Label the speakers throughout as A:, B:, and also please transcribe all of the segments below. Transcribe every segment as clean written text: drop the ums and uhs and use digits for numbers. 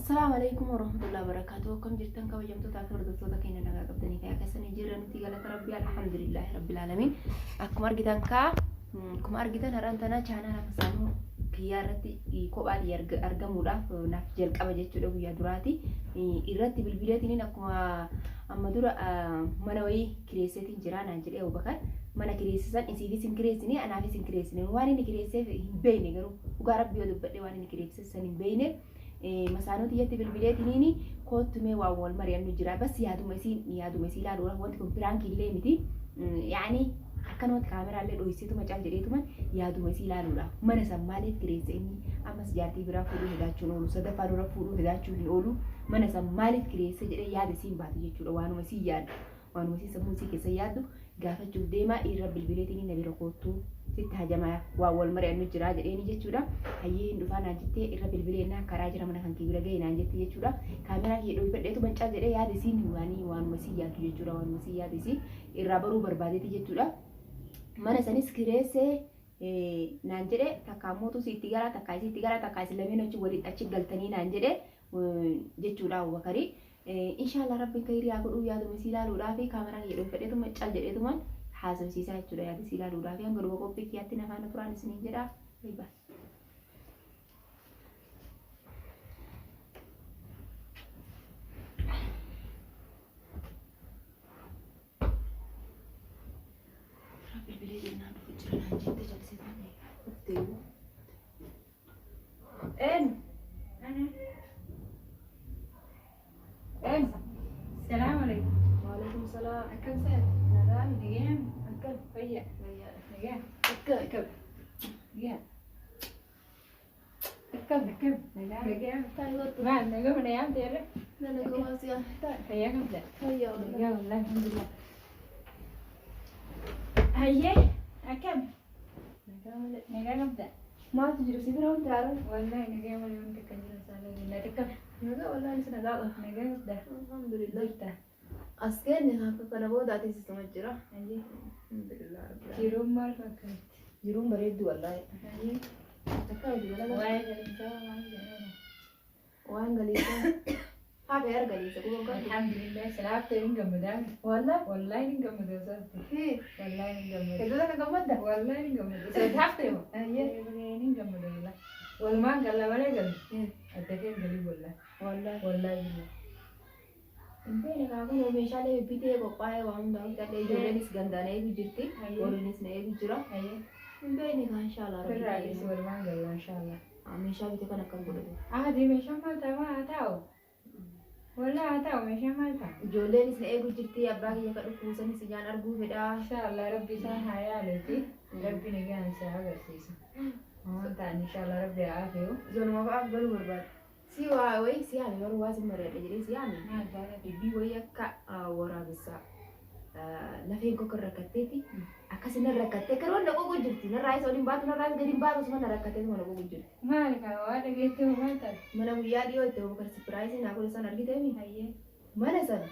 A: Assalaamu alaikum warahmatullahi wabarakatuh. Akkam jirtan kabajamtootaa fi hordoftoota keenya nagaa qabdanii fayyaa keessanii jirra nuti galata rabbii alhamdulillahi rabbil alamin. Akkuma argitan kaa akkuma argitan har'aan tana chaanaala masaanuu kiyyaa irratti kophaa kiyya argamuudhaaf naaf jalqaba jechuudha guyyaa duraati. Irratti bilbileetiniin akkuma amma dura mana wayii kireesseetiin jira naan jedhee Abubakar mana kireessisan isiifis hin kireessine anaafis hin kireessine waan inni kireesseef hin beekne garuu dhugaa rabbii yoo dubbadhe waan inni kireesse san hin beekne masaanuu tiyyatti bilbileetiniin koottu mee waan wal mari'annu jira bas yaaduma isiin yaaduma isii ilaaluudhaaf wanti kun piraankii illee miti yaani akkanumatti kaameraa illee dhohisiituma cal jedheetuma yaaduma isii ilaaluudhaaf mana san maaliif kireesse inni ammas jaartii biraa fuudhuu hedaachuun oolu sadaffaa dura fuudhuu hedaachuu hin oolu mana san maaliif kireesse jedhee yaada isiin baatu jechuudha waanuma isiin yaaddu Waanuma isii sammuu isii keessa yaaddu gaafachuuf deema irra bilbileetiin na bira koottu sitti hajamaa waan wal mari'annu jira jedheeni jechuudha. Hayyee hin dhufaa naan jettee irra bilbileennaan karaa jira mana kan kee bira ga'e naan jette jechuudha. Kaameraa kiyya dhoyfadheetu bancaa jedhee yaada isiin waanii waanuma isii yaaddu jechuudha. Waanuma isii yaada isii irraa baruu barbaadeeti jechuudha. Mana sanis kireessee naan jedhe takka ammoo si itti galaa takka isii itti galaa takka isin lameen achi waliin achi galtanii naan jedhe jechuudha Abubakarii. Inshallah rabbiin kayrii haa godhuu yaaduma isii ilaaluudhaa fi kaameraa kiyya dhoofadheetuma cal jedheetumaan haasofsiisaa jechuudha yaada isii ilaaluudhaa fi hanga dhuma qophii kiyyaatti na faana turaan isiniin jedha. Bye. Bilbilee jennaan dhufu jira naan jette jallisee taane dhuftee. Een.
B: Een. Salaam alaikum.
A: Waalaikum salaam.
B: Akkam sa'e?
A: Nagaan.
B: Nagayaan.
A: Akkam.
B: Fayya.
A: Fayyaadha.
B: Nagaa.
A: Akkam.
B: Akkam. Nagaa.
A: Akkam.
B: Akkam.
A: Nagaan.
B: Nagaa.
A: Taa'ii kottu.
B: Maal nagaa mana yaamte irra?
A: Nagaa siyaa. Taa'ii.
B: Fayyaa qabda.
A: Fayyaa wallahi.
B: Nagaa wallahi alhamdulillah. Hayyee. Akkam.
A: Nagaa malee.
B: Nagaa qabda.
A: Maaltu jiru si bira wanti haaraan?
B: Wallahi nagaa malee wanti akka jiru saalaa jennaa xiqqaa.
A: Nagaa wallahi anis nagaa qaba.
B: Nagaa qabda.
A: Alhamdulillah.
B: Jirta.
A: As kenne akka kana booda atis isuma jira.
B: Hayyee.
A: Alhamdulillah. Rabbil alamin.
B: Jiruun maal fakkaatti?
A: Jiruun bareeddu wallahi.
B: Hayyee.
A: Akka hojii dalagaa.
B: Waa'ee galiinsaa maal jedhama?
A: Waan galiisa. Hafe yar galiisa quba hin qabdu.
B: Alhamdulillah silaaf ta'e hin gammadaa.
A: Wallah.
B: Wallahi hin gammada saafte.
A: Hii.
B: Wallahi hin gammada.
A: Hedduu takka gammadda?
B: Wallahi hin gammada. Saafte hafte moo?
A: Ayyee.
B: Hin gammada wallahi. Walumaan galla malee galu. Adda kee galii wallahi.
A: Wallah.
B: Wallahi billah.
A: Hin beekne kaa kun meeshaalee bitee qophaa'ee waan hundaa fixadhee ijoolleenis gandaa na eegu jirti.
B: Ayyee.
A: Horiinis na eegu jira.
B: Ayyee.
A: Hin beekne kaa inshaallah rabbi
B: Firraa
A: ta'ee.
B: dhiisi walumaan galla inshallah.
A: Meeshaa bite kan akkam godhatu.
B: Ati meeshaan maal ta'a maa haa taa'u? Walaa haa ta'u meeshaan maal ta'a?
A: Ijoolleenis na eegu jirti abbaa kiyya ka dhukkubsanis ijaan arguu fedha.
B: Inshallah rabbi isaan haa yaaluuti. Rabbi nagaan isaa agarsiisu. Waan ta'an inshallah rabbi haa afeeyu.
A: Zonuma fa'aaf galuu barbaada. Si waa wayii si yaame garuu waa si mari'adha jedhee si yaame.
B: Maal ta'a?
A: Dubbii wayii akka waraabessaa lafeen koo kan rakkatteetti akkas nan rakkattee akka waan na qoqu jirti. Narraa isa oliin baatu narraa isa gadi hin baatu osuma na rakkattee osuma na qoqu jirti.
B: Maal kaa waa dhageettee hoo maal taate?
A: Mana guyyaa dhiyoo itti Abubakar sipiraayisii naa godhe san argiteemi.
B: Hayyee.
A: Mana sana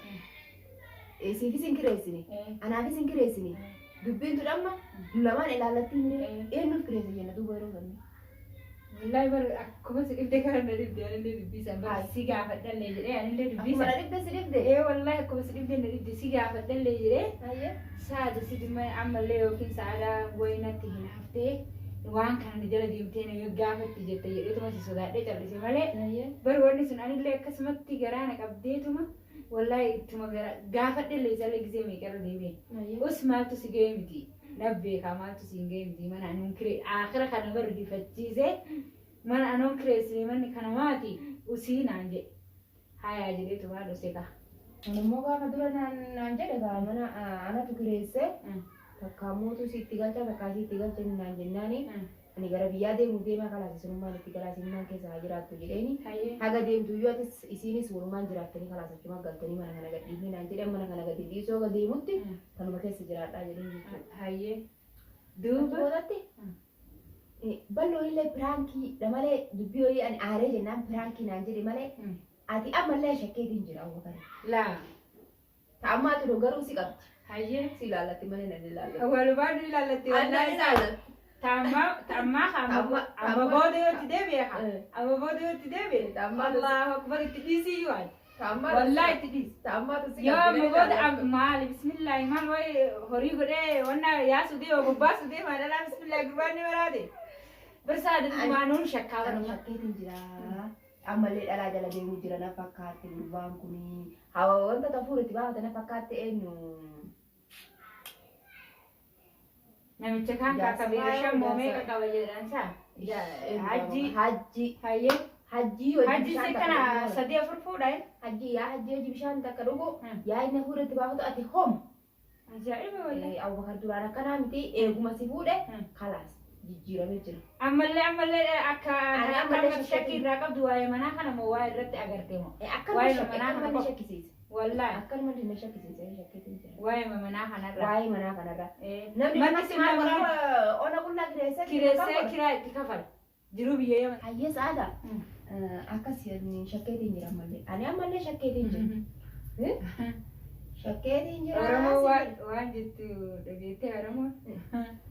A: siifis hin kireessine anaafis hin kireessine dubbiin tun amma nu lamaan ilaallatti hin eenyuuf kireesse jenna duuba yeroo sanni.
B: Wallahi bar akkuma si dhibde kana na dhibde anillee dubbii san bar si gaafadhallee jedhee anillee dubbii
A: Akkuma na
B: san.
A: dhibde si dhibde.
B: Ee wallahi akkuma si dhibde na dhibde si gaafadhallee jedhee
A: Hayyee.
B: saada si dhimma ammallee yookiin sa'adaa wayi natti hin haftee waan kana na jala deemtee na gaafatti jette jedheetuma si sodaadhee callise malee
A: Hayyee.
B: bar wanni sun anillee akkasumatti garaa na qabdeetuma wallahi ittuma gara gaafadhellee isallee gizee meeqarra deebi'e.
A: Hayyee.
B: Us maaltu si ga'e miti. Na beekaa maaltu siin ga'e miti mana anuun kiree aakhira kana bar rifachiise mana anuun kireessine manni kana maati usii naan jedhe hayaa jedheetu waan use kaa.
A: Ani immoo gaafa dura naan naan jedhe gaa mana anatu kireesse takka mootu sitti galcha takka sitti galcha naan jennaani ani gara biyyaa deemu deemaa kalaas isinummaan itti galaa isinummaan keessa haa jiraattu jedheeni
B: Hayyee.
A: haga deemtu iyyuu atis isiinis walumaan jiraattanii kalaas achuma galtanii mana kana gadhiifne naan jedhe mana kana gadi dhiisuu haga deemutti kanuma keessa jiraadhaa jedheen jechuudha.
B: Hayyee.
A: Achi
B: Duuba.
A: boodatti balloon illee piraankii dha malee dubbii wayii ani aaree jennaan piraankii naan jedhe malee ati ammallee shakkeetiin jira Abubakar.
B: Laa.
A: Ta ammaa tunu garuu si qabdi.
B: Hayyee.
A: Si ilaallatti malee nan ilaallatu.
B: Walumaan nu ilaallatti
A: Annan ilaallatu.
B: Taammaa amma booda yoo itti deebi'e haa. Amma booda yoo itti deebi'e.
A: Taammaa
B: Allahu akbar itti dhiisii yoo ati.
A: Taammaa
B: Wallaahi itti dhiisi.
A: Taammaa tusi
B: Yoo amma booda maali bismillaahi maal wayi horii godhee wanna yaasu deema bobbaasu deema dhalaa bismillaahi gurbaan ni maraate. Birsaa dhugumaan shakkaa
A: Ani
B: barbaada.
A: shakkeetiin jira. Ammallee dhalaa jala deemuu jira na fakkaatti gurbaan kuni. Hawa wanta tafuur itti baafate na fakkaatti eenyu.
B: Namicha kaan kaaka beera shan moomee qaba jedhan saa. Hajji.
A: Hajji.
B: Hayyee.
A: Hajji hojii
B: Hajji
A: bishaan
B: si
A: takka
B: kana
A: dhugu.
B: sadii afur fuudha.
A: Hajji yaa hajji hojii bishaan takka dhugu.
B: Hmm.
A: Yaa inni hafuura itti baafatu ati hom.
B: Ajaa'iba wallaahi.
A: Abubakar duraan akkanaa miti eeguma si fuudhe
B: Hmm.
A: kalaas jijjiiramee jira.
B: Ammallee ammallee akka
A: Ani
B: akka
A: ammallee
B: amma shakkii irraa qabdu waa'ee manaa kana moo waa'ee irratti agarte moo?
A: Akkanuma
B: Waa'ee manaa kana
A: shakkisiisa.
B: qofa.
A: Shakkisiisa.
B: Wallaahi
A: Akkanuma na shakkisiisa shakkiitiin jira.
B: waa'ee manaa kanarraa.
A: Waa'ee manaa kanarraa.
B: Namni
A: Namni
B: manni
A: maal
B: namni
A: godhaa ona qullaa kireessee
B: kireessee kiraa itti kafala. Jiruu biyya yaman.
A: Hayyee sa'aadha. Akkas shakkeetiin jira ammallee. Ani ammallee shakkeetiin jira. Shakkeetiin jira.
B: Oromoo waan jettu dhageettee Oromoo.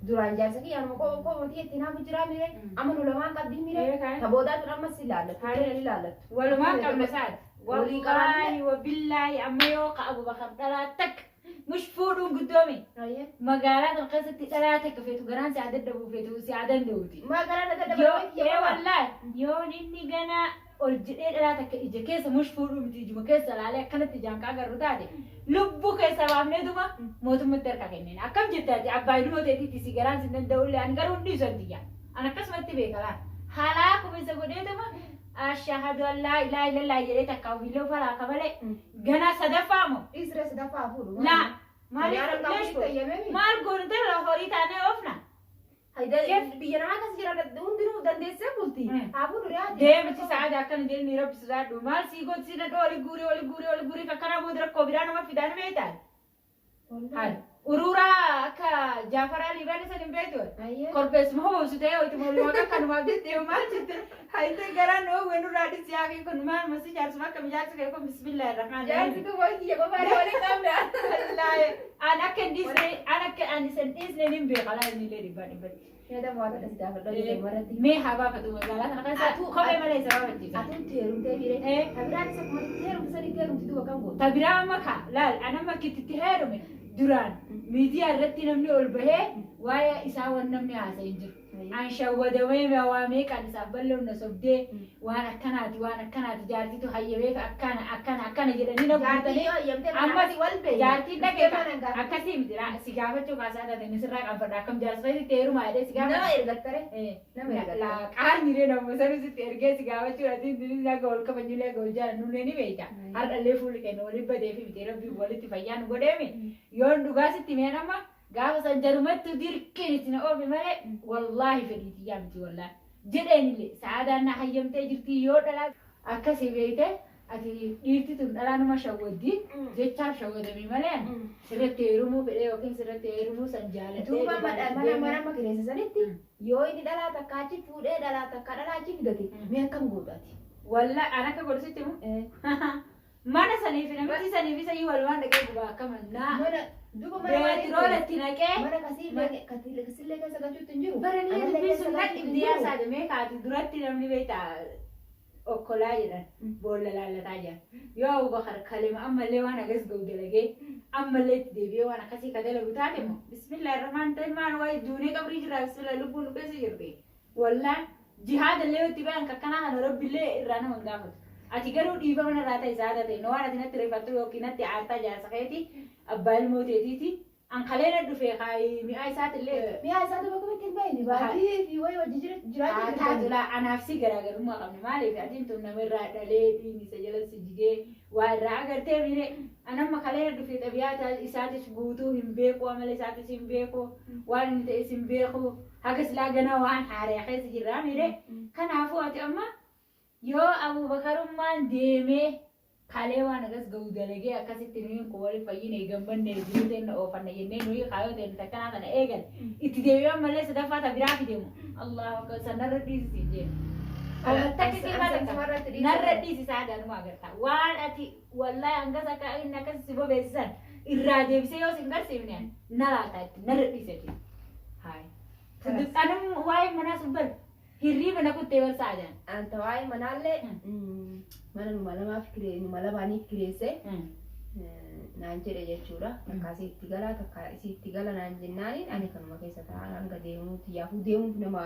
A: Duraan jaarsa kiyya anuma koomotii ittiin hafu jira mire. Amma nu lamaan qabdii mire. Taboodaa tun ammas ilaallattu.
B: Hayi.
A: Ilaallattu.
B: Walumaan qabna isaati.
A: Walii qabaanne.
B: Wallaahi wabillaahi amma yoo ka Abubakar dhalaa takka mush fuudhuun guddoomi.
A: Hayyee.
B: Magaalaa tan keessatti dhalaa takka feetu garaan si adda feetu si danda'uuti.
A: Maa garaa na
B: Yoo
A: dadhabame
B: ee wallaahi yoon inni ganaa ol jedhee dhalaa takka ija keessa mush fuudhuu miti ijuma keessa laalee akkanatti ijaan kaa agarru taate lubbuu keessa baafnee duma mootummatti harka kennina. Akkam jette ati abbaa ilmoo teetiitti si garaan sin danda'ullee ani garuu hin dhiisu antiyya. An akkasumatti beeka laal. Halaa kumisa godhee duma ashahadu an laa ilaaha illallah jedhee takka ofiillee ufalaa kabalee ganaa sadaffaa moo?
A: Dhiisiree sadaffaa fuudhu.
B: Laa maaliif maal goonu ta'e horii taanee oofna?
A: Biyya namaa keessa jira hundinuu dandeessee bulti. Haa fuudhu re'aati.
B: Deemti sa'aadha akkana jedhanii rabbi sodaadhu. Maal sii gooti si dhadhu oli guurii oli guurii oli guurii kakkanaa booda rakkoo biraa nama fidaan beektaa? Haali. Uruuraa akka Jaafaraa Liibaan isa hin beektu.
A: Hayyee.
B: Korbeessuma hoosu ta'ee hojii mormaa akkanumaaf jettee maal jette hayitee garaan oowwe nurraa dhisi yaaqii kun maal masi jaarsuma akka mijaarsi kee kun bismillaahi rahmaan
A: Jaarsi kun wayi kiyya qofaa waliin qabna.
B: Wallaahi an akka hin dhiisne an akka an isa hin dhiisne nin beeka laa inni illee dhibbaa dhibbatti.
A: Nyaata waan akkas gaafadhu hojii irratti.
B: Mee haa baafatu magaalaa kana keessa kophee malee isa baafachiisa.
A: Atuutti heerumtee miire. Tabiraan isa kuma itti heerumte sanitti heerumti duuba kan gootu.
B: Ta biraa amma ka laal an amma kittitti heerume duraan miidiyaa irratti namni ol bahee waa'ee isaa waan namni haasa'e hin jiru. An shawwadamee waa meeqaan isaaf bal'oon na sobdee waan akkanaati waan akkanaati jaartitu hayyameef akkana akkana akkana jedhanii na
A: Jaartii
B: guutanii
A: yoo hayyamtee
B: Ammas
A: wal beeyi.
B: jaartiin dhaqee
A: Dhuftee mana hin gaafatu.
B: akkasii miti si gaafachuu kaasaa taate inni sirraa qaanfadha akkam jaarsa itti heerumaa jedhee si
A: Nama
B: gaafata.
A: ergattare. Nama ergattare.
B: Qaarni nama sanis itti ergee si gaafachuu ati inni akka wal kabajnullee akka wal jaalannullee ni beekta. Har'allee fuulli keenya waliin badee fi miti rabbiin walitti fayyaa nu godheemi. Yoon dhugaa sitti meen amma gaafa san jarumattu dirqiin itti na oofe malee wallaahi fedhiitii yaa miti wallaahi. Jedheenillee sa'aadaan na hayyamtee jirti yoo dhalaa akkasii beekte ati dhiirti tun dhalaa numa shawwaddi jechaaf shawwadamii malee sirratti heerumuu fedhee yookiin sirratti heerumuu san jaalatee
A: Duuba
B: dhugaan
A: mana
B: deemu.
A: mana amma kireessa sanitti yoo inni dhalaa takka achi fuudhee dhalaa takka dhalaa achi fidate mee akkam gootaati?
B: Wallaahi an akka godhu sitti himu. Mana sanii fi namichi sanii fi sanyii walumaan dhaqee gubaa akka mannaa.
A: Mana duuba mana maaliif
B: Beetiroola itti naqee.
A: mana kasillee keessa galchuutti hin jiru.
B: Baranii
A: Anallee
B: dubbiin
A: keessa
B: sun
A: galchuutti hin
B: dhibdee
A: jiru.
B: hasaadha mee kaati duratti namni beektaa okkolaa jedhan boolla laallataa jiran. Yoo Abubakar kalima ammallee waan akkas ga'u dalagee ammallee itti deebi'ee waan akkasii ka dalagu taate moo bismillaahi rahmaan ta'e maal waa'ee duunee qabrii jirra bismillah lubbuun nu keessa jirti. Wallaan jihaadallee yoo itti bayan kakkanaa kana rabbillee irraa nama hin gaafatu. Ati garuu dhiifama narraa ta'e saada ta'e waan ati natti rifattu yookiin natti aartaa jaarsa keeti abbaa ilmoo teetiiti. An kalee na dhufe kaayi mi'aa isaatillee
A: Mi'a isaa duuba akkamitti hin bahin baatii fi wayii hojii jiraachuu
B: Taatula anaaf si garaagarummaa qabna maaliif atiin tun nama irraa dhalee dhiigni isa jala si jigee waa irraa agartee miire anamma kalee na dhufe xabiyaa isaatis guutuu hin beeku amala isaatis hin beeku waan inni ta'es hin beeku haga silaa gana waan haaraa keessa jirraa miire kanaafuu ati amma yoo Abubakarummaan deemee kalee waan akkas ga'u dalagee akkasitti nuyi kun waliin fayyine gammanne jiruu teenna oofanna jennee nuyi kaayoo teenna takkanaa kana eegan itti deebi'an malee sadaffaa ta biraa fidemu Allahu akbar sanarra dhiisisi jee. Takka kilmaa takka narra dhiisi saadhanuma agarta waan ati wallaahi hangas akka inni akkas si bobeessisan irraa deebisee yoo si hin garsiifne na laalta itti narra dhiiseti. Haay. Anum waa'ee manaa sun bar hirriiba na kuttee bar sa'adaan.
A: Anta waa'ee manaallee mana numa lamaaf numa lamaaniif kireesse naan jedhe jechuudha. Takka asii itti gala takka isii itti gala naan jennaaniin ani kanuma keessa taa'an hanga deemuutti yaafuu deemuuf nama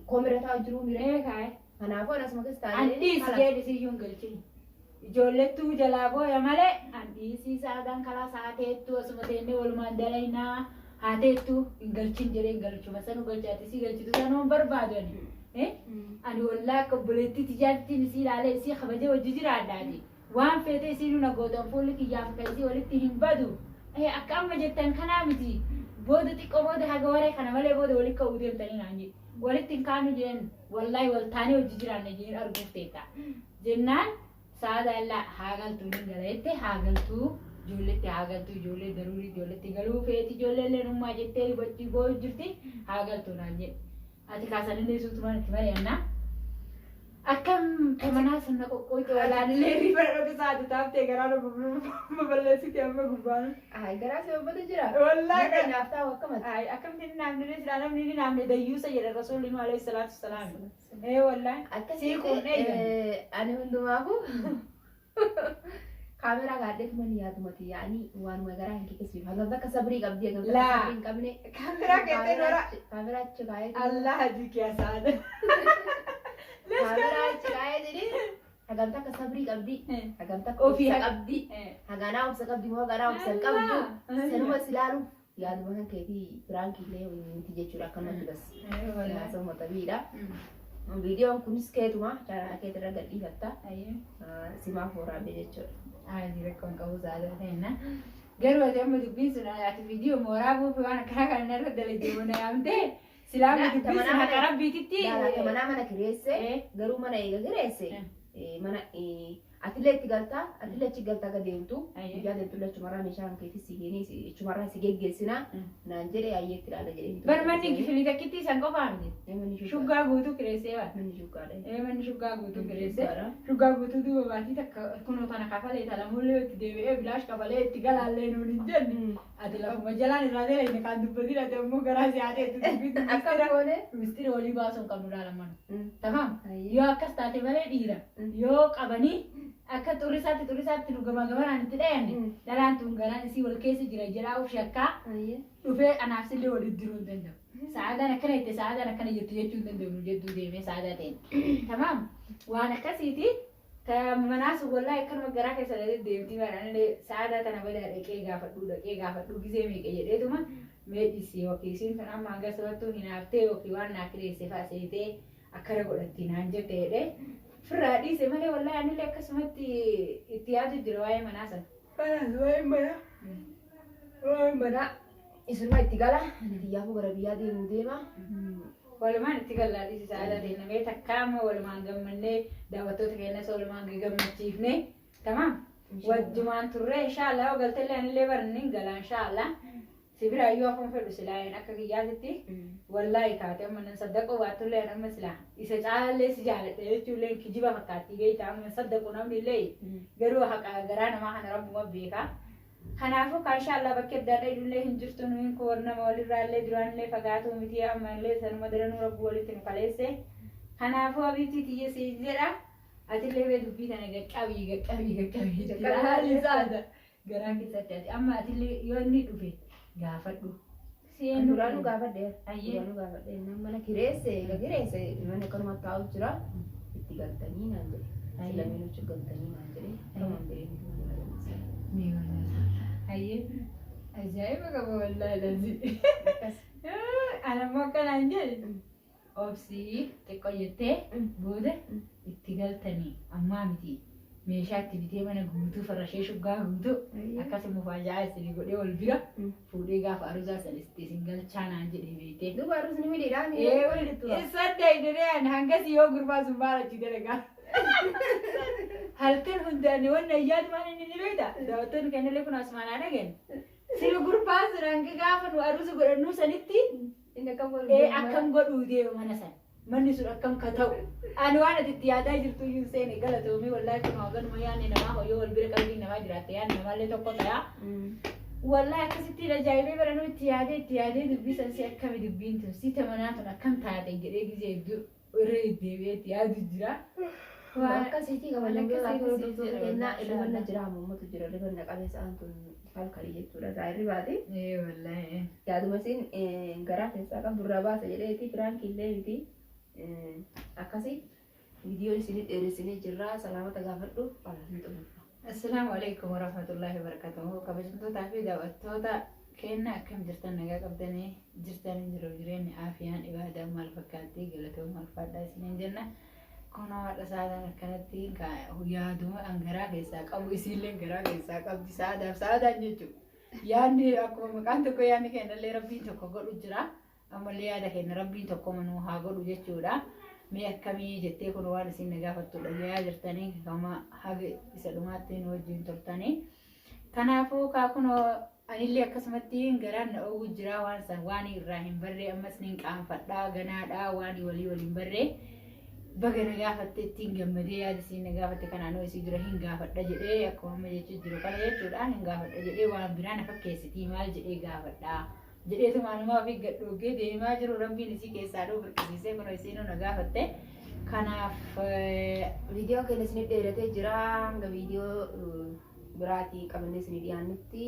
A: koomira taa'u jiruu mire.
B: Ee kaa'e.
A: Kanaafuu ani asuma keessa
B: An
A: taa'ee
B: dhiisi jedhe siyyuu hin galchini. Ijoollettuu jalaa booya malee an dhiisii sa'adaan karaa sa'aateettuu asuma teennee walumaan dalaynaa haateettuu hin galchin jedhee hin galchu. Masanu galchaati sii galchitu sanuu hin barbaadu ani. Ani wallaa akka obboleettii tiyyaattiin isii ilaalee isii kabajee hojii jiraadhaati. Waan feete isii nuna gootan fuulli kiyyaaf kan isii walitti hin badu. Akka amma jettan kanaa miti. Booda xiqqoo booda haga waree kana malee booda walitti ka'uu deemtanii naan jedhe. Walitti hin kaanu jeen wallaahi wal taanee hojii jiraanna jeen arguuf teetta. Jennaan sa'aadaan laa haa galtuu ni gala jette haa galtuu ijoolletti haa galtuu ijoollee daruurii ijoolletti galuu feeti ijoollee illee nummaa jettee dubbachii boo'u jirti haa galtuu naan jedhe. Ati kaasanillee suutumaan itti mari'annaa. Akkam manaa sun na qoqqooyte walaanillee riba dhaqu saati taaftee garaa na baballeessite amma gubbaan.
A: Ay, garaa si babbatu jira.
B: Wallaahi
A: Namni naaf taa'u akkamatti.
B: Ay, akkamitti inni naamne silaa namni inni naamne dayyuusa jedha rasuulli nu alayhi salaatu salaam. Ee wallaahi.
A: Akkasitti
B: Sii quunnee
A: ani hundumaafuu kaameraa gaadheetuma ni yaadumati yaa'anii waanuma garaa hin keessa hagam takka sabrii qabdi hagam takka
B: Laa.
A: sabrii hin qabne.
B: Kaameraa keettee dura.
A: Kaameraa achi kaa'ee
B: Allah hajii kiyaasaadha.
A: Kaameraa achi kaa'ee jedhee hagam takka sabrii qabdi hagam takka
B: Ofii
A: obsa qabdi haganaa obsa qabdi moo haganaa obsa hin qabdu sanuma si ilaaluuf yaaduma kan keetii piraankii illee miti jechuudha akkanumatti bas haasawuma tabiidha. Viidiyoon kunis keetuma chaanaa keetirra gadhiifatta simaaf waraabee jechuudha.
B: Ayi rakkoon qabu saala ta'enna. Garuu ati amma dubbiin sun ati viidiyoo mooraa buufi waan akkanaa kana irra dalagee mana yaamtee silaa
A: Laa,
B: dubbiin sun
A: tamanaa
B: haqa
A: mana-
B: rabbiititti.
A: Laala manaa mana kireesse garuu mana eega kireesse mana atillee itti galtaa atillee achi galtaa akka deemtu guyyaa deemtu illee achumarraa meeshaa kan keetii si keenii achumarraa si geggeessinaa naan jedhe ayyee itti ilaala jedhee.
B: Bar manni kifilii takkitti isan qofaa miti.
A: Manni shuggaa.
B: Shuggaa guutuu kireessee bara.
A: Manni shuggaadha.
B: Ee manni shuggaa guutuu kireessee.
A: Shuggaadha.
B: Shuggaa guutuu duuba baatii takka kunoo tana kafalee talamuullee itti deebi'ee bilaash kafalee itti galaallee nuun hin jenne. Ati lafuma jalaan irraa deebiin kan dubbatiin ati ammoo garaa si haatee itti dubbiin
A: Akka goone.
B: mistiri walii baasuu hin qabnu laala Tamam.
A: Ayyee.
B: Yoo akkas taate malee dhiira. Yoo qabanii akka xurrisaatti xurrisaatti nu gamaa gamanaan itti dhayanne dhalaan tun garaan isii wal keessa jira jedhaa of shakkaa
A: Ayyee.
B: dhufee anaaf sillee walitti diruu hin danda'u. Sa'aadaan akkana jette sa'aadaan akkana jettu jechuu hin danda'u nu jedduu deemee sa'aadaa ta'e. Tamaam. Waan akkasiiti. Manaas wallaahi akkanuma garaa keessa deemtii baadhaan sa'aadaa tana badaa dhaqee gaafadhuu dhaqee gaafadhuu gisee meeqa jedheetuma meedhisi yookiin isiin tun amma hanga sabattuu hinaaftee yookiin waan naa kireesse fa'a seetee akkana godhatti naan jette jedhee firraa dhiise malee wallaahi anillee akkasumatti itti yaadu jira waa'ee manaa sana.
A: Manaas waa'ee manaa. Waa'ee manaa. Isunuma itti gala. Ani xiyyaafuu gara biyyaa deemuu deema.
B: Walumaan itti gallaa dhiisi sa'aadaa ta'e namee takka amma walumaan gammannee daawwattoota keenyas walumaan gammachiifne tamaam. Wajjumaan turre inshaallah yoo galtellee anillee baranni hin gala inshaallah. Si biraa iyyuu akkuma fedhu silaayeen akka kiyyaatitti wallaahi kaate amma nan saddaqoo baattullee an amma silaa isa caalallee si jaaladha jechuullee kijiba fakkaatti beektaa amma saddaqu namni illee garuu haqa garaa namaa kana rabbuma beeka. Kanaafuu kan inshaallah bakki adda addaa illee hin jirtu nuyi kun nama walirraa illee duraan illee fagaatu miti amma illee sanuma daranuu rabbu walitti nu kaleesse. Kanaafuu abiitii tiyya si jedha. Atillee bee dubbii tana gaqqabii gaqqabii gaqqabii haalli isaadha. Garaa keessatti ati amma atillee yoo inni dhufe gaafadhu.
A: An duraanuu gaafadhe.
B: Ayyee.
A: Duraanuu gaafadhe. Namni mana kireesse eega kireesse manni akkanuma taa'u jira. Itti galtanii naan jedhe.
B: Ayyee.
A: Lameen achi galtanii naan jedhe. Kamaan biree miti mana barumsa.
B: Ayyee. Ajaa'iba qaba wallaahi lazii.
A: Akkas.
B: Anammoo akkanaan jedhe. Obsii xiqqoo jettee booda itti galtanii ammaa miti meeshaa itti bitee mana guutuu farashee shuggaa guutuu akkasuma mufaajaa isin godhee wal bira fuudhee gaafa aruzaa sana itti isin galchaa naan jedhee beektee.
A: Duuba arusni midhiidhaan
B: Ee sadda idillee ani hangas yoo gurbaa sun maal achi dalagaa. Halkan hundaan wanna ayyaatu maal inni ni beekta daawwattoonni kennillee kun asumaan haa dhageen. Sirbi gurbaa sun hanga gaafa nu aruusa godhannuu sanitti
A: Inni akkam godhu
B: ee akkam godhuu deema mana sana. Manni sun akkam ka ta'u. Ani waan ati itti yaadaa jirtu iyyuu hin seene galatoomii wallaahi kun haganuma yaadni namaa hoyyoo wal bira qalbiin namaa jiraatte yaadni namaallee tokko ta'a. Wallahi akkasittiin ajaa'ibee baranuu itti yaadee itti yaadee dubbii san si akkami dubbiin tun si tamanaa tun akkam taate jedhee gizee hedduu irra deddeebi'ee itti yaadu jira.
A: Akkasiitii kabajamtoota
B: Akkasii
A: hordoftoota
B: jedha
A: kennaa
B: wallahi.
A: irribanna jira hamuummatu jira irribanna qabee sa'aan tun halkanii jechuudha isaa irribaati.
B: Ee wallahi.
A: Yaaduma isin garaa keessaa qabdu irraa baasa jedheeti piraankii illee miti. Akkasii viidiyoon isinii dheeressinee jirra salaamata gaafadhu. Ni xumurra.
B: Assalaamu alaikum warahmatullahi wabarakatuh. Kabajamtootaa fi daawwattoota keenya akkam jirtan nagaa qabdanii jirtan jiru jireenyi aafiyaan ibaadaa maal fakkaatti galatooma ulfaadhaa isiniin jenna. Kunoo haadha saadaan akkanatti yaaduma an garaa keessaa qabu isiillee garaa keessaa qabdi saadaaf saadaan jechuudha. Yaadni akkuma maqaan tokko yaadni kennallee rabbiin tokko godhu jira. Ammallee yaada kenna rabbiin tokko manuu haa godhu jechuudha. Mee akkamii jettee kun waan isin na gaafattu dhagayaa jirtanii kama haga isa dhumaatti nu wajjin turtanii. Kanaafuu kaa kunoo anillee akkasumatti garaan na oowwu jira waan san waan irraa hin barree ammas nin qaanfadhaa ganaadhaa waan walii waliin barree baga na gaafatte ittiin gammadee yaada isiin na gaafatte kanaanoo isii dura hin gaafadha jedhee akkuma amma jechuu jiru kana jechuudha hin gaafadha jedhee waan biraa na fakkeessitii maal jedhee gaafadha jedheetu maanumaa ofii gadhoogee deemaa jiru rabbiin isii keessaa dhuu birqisiisee kunoo isiinuu na gaafatte kanaaf
A: Viidiyoon keenya isinii dheeratee jira hanga viidiyoo biraatii qabannee isinii dhiyaannutti.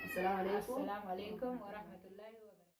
A: Assalaamu alaikum.
B: Assalaamu alaikum warahmatullahi.